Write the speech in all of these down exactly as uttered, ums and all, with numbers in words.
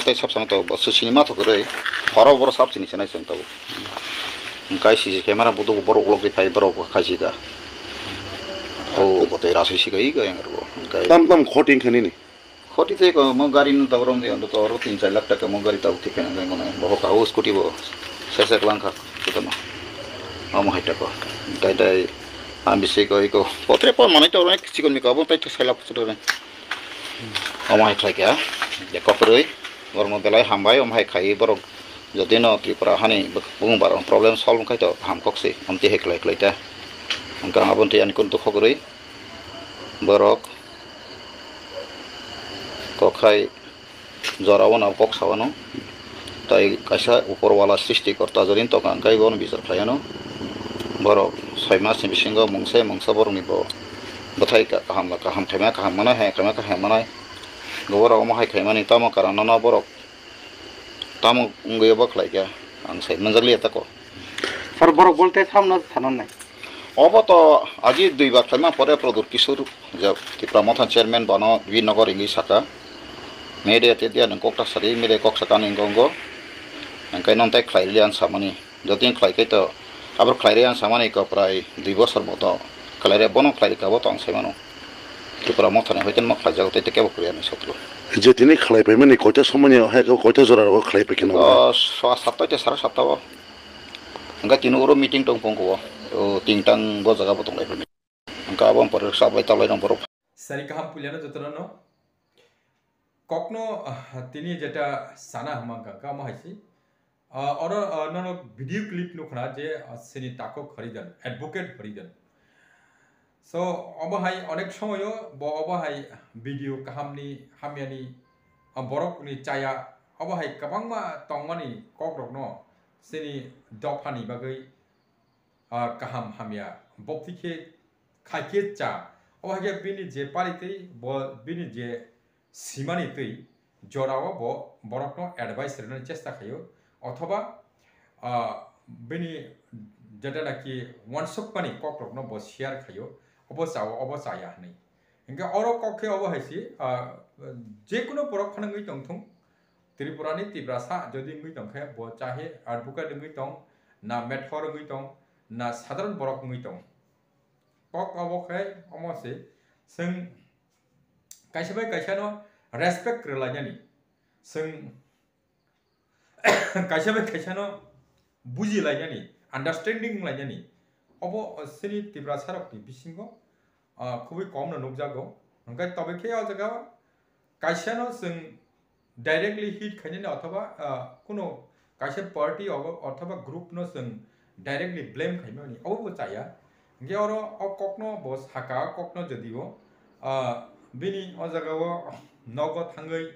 Tei sab sama to bo sini ma thok rei. Horo boro sab sini sanai sen to. Kai sisi camera budu borok ulok di phai borok khai si da. O bo tei rasui si kai ga yang ro. Kai Tam tam khoting khani ni. Khoti tei ko mo gari no tabrom di ando to oro tin char lakh taka mo gari tau thik khana mo na. Bo ka o scooty bo. Sesek lang kha. Kotono. Amo hai tako. Dai dai. Am bisi ko iko. Potre po manai to nek chikon mi ka bo tai to selak chudore. Omo hai khlai kha, je kokrwi, borokno belai hambai, omo hai khai borok jodi no Tripura hani bwkha bumung barok problem solve wngkhai to kaham kok se, amtwi hai khlai khlai ta. Hwnkhe ang aboni twi ani kun dukho kwrwi, borok kok hai jora o no kok sa wano. Tai kaisa upor wala srishti korta jodin tongkha, hwnkhe bono bichar khlai ano. Borok soi mas ni bisingo mungsa mungsa borok ni bo bwthai ka-, kaham kaham khaima kaham manai, hai khaima kaham manai. Borok omo hai khaimani tamo karon no borok tamo wngwi obo khlai kha, ang sai manjak liya tako. Sir, borok bolte samno thanan nai. Obo to agi dui bar khlaima pore Pradyot Kishore je Tipra Motha chairman bono Virnagar wngwi saka. Media te dia nang kok ta sari, media kok saka nang gongo. Ang kai non tai khlai liya ang samani. Jotoni khlai kai to abor khlai re ang samani ko prai dui bosor moto khlai re bono khlai rika bo to ang sai mano. Tipra Motha ni hoiten ma khlai jago tei te kebo khlai ani sotro. Je tini khlai paimani koita somoni hai ko koita jora ro khlai paikhe no. O, sa-, satta te sara satta o. Hwnkhe tini oro meeting tong pong ko. O, tingtang bo jaga bo tong lai. Hwnkhe abo pore sabai talai rong borok. Sari kaham puilano jotono no. Kokno, ah, tini jeta sana hwnma hwnkha kha omo hai se. Ah, oro, ah, nono video clip nukhna je, ah, sini takhuk Harijan, advocate Harijan. So, obo hai onek somoyo bo obo hai video kahamni, hamyani, ah, borokni chaya, obo hai kwbangma tongmani kokrokno sini dophani bagwi, ah, kaham hamya bophi khe khai khe cha. Obo hai khe bini je paritwi bo bini je simani twi jorao bo borokno advice rwnani chesta khaio, othoba, ah, bini jeta naki wansukmani kokrokno bo share khaio, obo chao, obo chaya hwnwi. Hingke oro kok khe obo hai se, ah, jekunu borok phano wngwi tongthung, Tripurani Tiprasa jodi wngwi tongkhe, bo chahe advocate wngwi tong, na methor wngwi tong, na sadharon borok wngwi tong. Kok obo khe omo se, chwng kaisa bai kaisa no respect rwlainani, chwng kaisa bai kaisa no bujilainani, understanding wnglainani, obo chini Tiprasa rokni bisingo, ah, khubui kom no nukjago. Hwnkhe tobokhe o jaga kaisa no chwng directly hit khainani othoba, ah, kuno kaisa party obo othoba group no chwng directly blame khaimani obo bo chaya. Hingke oro o kokno bo saka, o kokno jodio, ah, bini o jagao nogo thangwi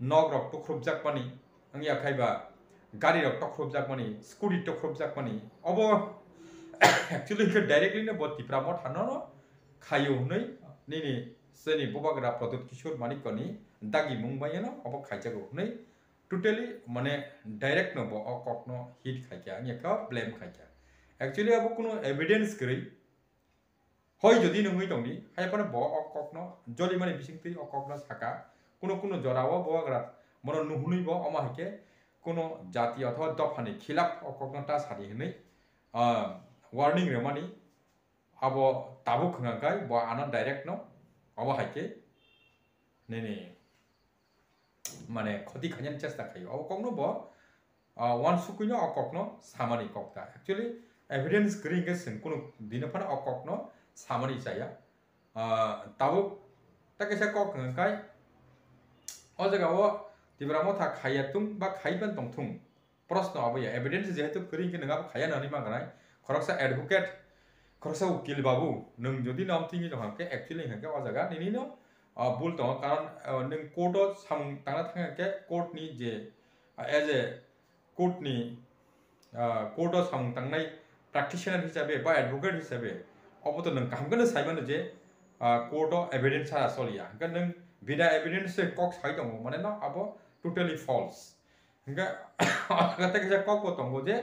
nok rok tukhrupjakmani, wngya khai ba gari rok tukhrupjakmani, scooty tukhrupjakmani, obo actually hingke directly no bo Tipra Motha no khaio hwnwi nini chini bubagra Pradyot Kishore Manikya ni dagi mung bai no obo khaijago hwnwi totally mane direct no bo o kok no hit khaikha, wngya kha blame khaikha. Actually abo kuno evidence kwrwi, hoi jodi nungwi tongdi, hai phano bo o kok no jolimani bisingtwi o kok no saka, kuno kuno jorao bubagra bono nuhunwi bo omo hai khe kuno jati othoba dophani khilap o kok no ta sadi hwnwi, ah, warning rwmani. Abo tabuk hwnka khe bo ano direct no obo hai khe nini mane khoti khainani chesta khaio. Abo kokno bo, ah, wansukwi no o kokno samani kok ta. Actually, evidence kwrwi hwnkhe chwng kunu dino phano o kokno samani chaya. Ah, tabuk ta kaisa kok hwnka khe o jaga o Tipra Motha khaiya tung ba khaiban tong thung. Proshno abo ya, evidence jehetu kwrwi hwnkhe nwng abo khaiya nani ma gwnai. Khoroksa advocate, khoroksa ukil babu, nwng jodi nom thwngwi tongkha khe actually hwnkhe o jaga nini no, ah, bul tongo, karon, ah, nwng court o samung tangna thangkha khe court ni je, ah, as a court ni, ah, court o samung tangnai practitioner hisabe ba advocate hisabe obo to nwng kaham kheno sai mano je, ah, court o evidence sara choliya. Hwnkhe nwng bina evidence se kok sai tongo, mane no abo totally false. Hingke, tei kaisa kok bo tongo je,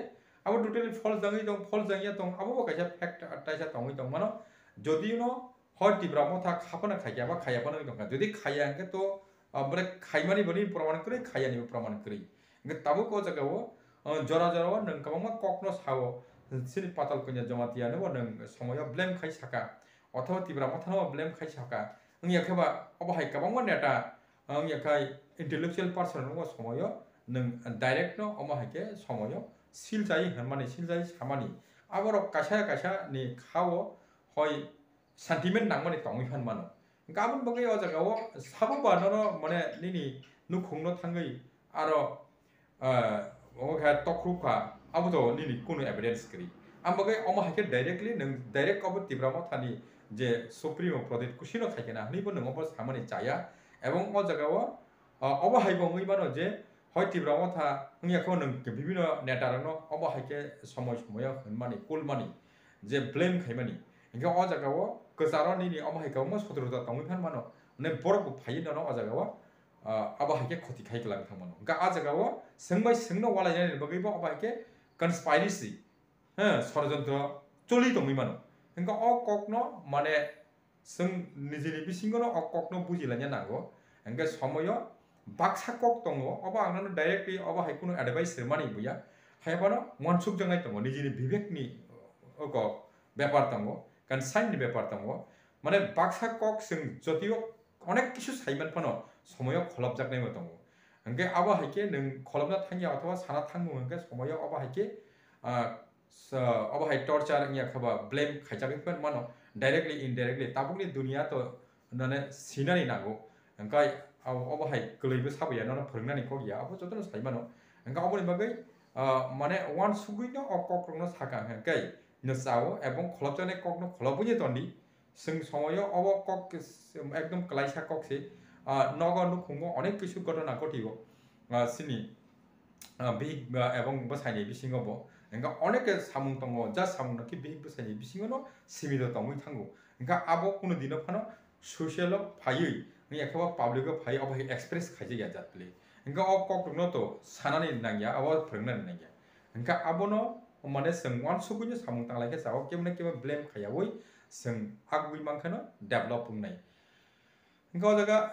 abo totally false jangwi tong, false jangya tong, abo bo kaisa fact taisa tongwi tong mano. Jodi no hoi Tipra Motha khapana khaikya ba khaya phano tongkha. Jodi khaya hingke to Abore khaimani boni praman kwrwi, khaiyani bo praman kwrwi. Hwnkhe tabuk o jaga o, o, jora jora o nwng kwbangma kok no sao, chini Patal Kanya Jamatia no bo nwng somoyo blame khai saka, othoba Tipra Motha no blame khai saka. Wngya khe ba obo hai kwbangma neta, wngya khai intellectual person no bo somoyo nwng direct no omo hai khe somoyo silchai hwnmani, silchai samani. Aborok kaisa kaisa ni kha o hoi sentiment nangmani tongwi phan mano. Hwnkhe aboni bagwi o jaga o sabo ba nono mane nini nukhung no thangwi aro, ah, omo khe tokhrup kha, abo to nini kunu evidence kwrwi. Ang bagwi omo hai khe directly nwng direct obo Tipra Motha ni je Supremo Pradip Kushi no khai khe na hwnwi bo nwng obo samani chaya. Ebong o jaga o, ah, obo hai bo wngwi mano je hoi Tipra Motha wngya khe nwng bibino neta rok no obo hai khe somoi somoi o hwnmani, kulmani, je blame khaimani. Hwnkhe o jaga o kwcharo nini omo hai kwbangma sotruta tongwi phan mano. Hwnwi borok bo phaiwi nono o jaga o, ah, abo hai khe khoti khai kwlangwi thang mano. Hwnkhe a jaga o swng bai swngno walainani bagwi bo abo hai khe conspiracy, he, sorojontro choli tongwi mano. Hwnkhe o kokno mane chwng nijini bisingono o kokno bujilaina nango. Hwnkhe somoyo baksa kok tongo, obo ang nono directly obo hai kheno advice rwmani buya. Haiphano uansukjaknai tongo, nijini bibekni o kok bepar tongo, conscience ni bepar tongo. Mane baksa kok chwng jotio onek kisu saiman phano somoyo kholopjaknaimo tongo. Hwnkhe abo hai khe nwng kholopna thangya othoba sana thangmung hwnkhe somoyo obo hai khe, ah, so, obo hai torture wngya khe ba blame khaijagwi phano mano, directly, indirectly, tabukni duniya to nane sinani nango. Hwnkhe abo, obo hai kwlwibo saboya, nono phwrwngnani kok ya, abo jotono sai mano. Hwnkhe oboni bagwi, ah, mane uansugwino o kokrokno saka hwnkhe nwchao ebong kholopjaknai kokno kholopwi tondi. Chwng somoyo obo kok ekdom kwlaisa kok se, ah, nogo nukhungo onek kisu ghotona ghotigo, ah, chini, ah, bihik, ah, ebong bwsaini bisingo bo. Hwnkhe onek khe samung tongo, ja samung no khe bihik bwsaini bisingo no simido tongwi thango. Hwnkhe abo kuno dino phano social o phaiwi, wngya khe bo public o phaiwi obo hai express khaijak ya jat le. Hwnkhe o kok rokno to sanani nangya, abo phwrwngnani nangya. Hwnkhe abono mane chwng uansugwino samung tanglai khe sao kebo na kebo blame khaiyaui chwng agwi mankheno develop wngnai. Hwnkhe o jaga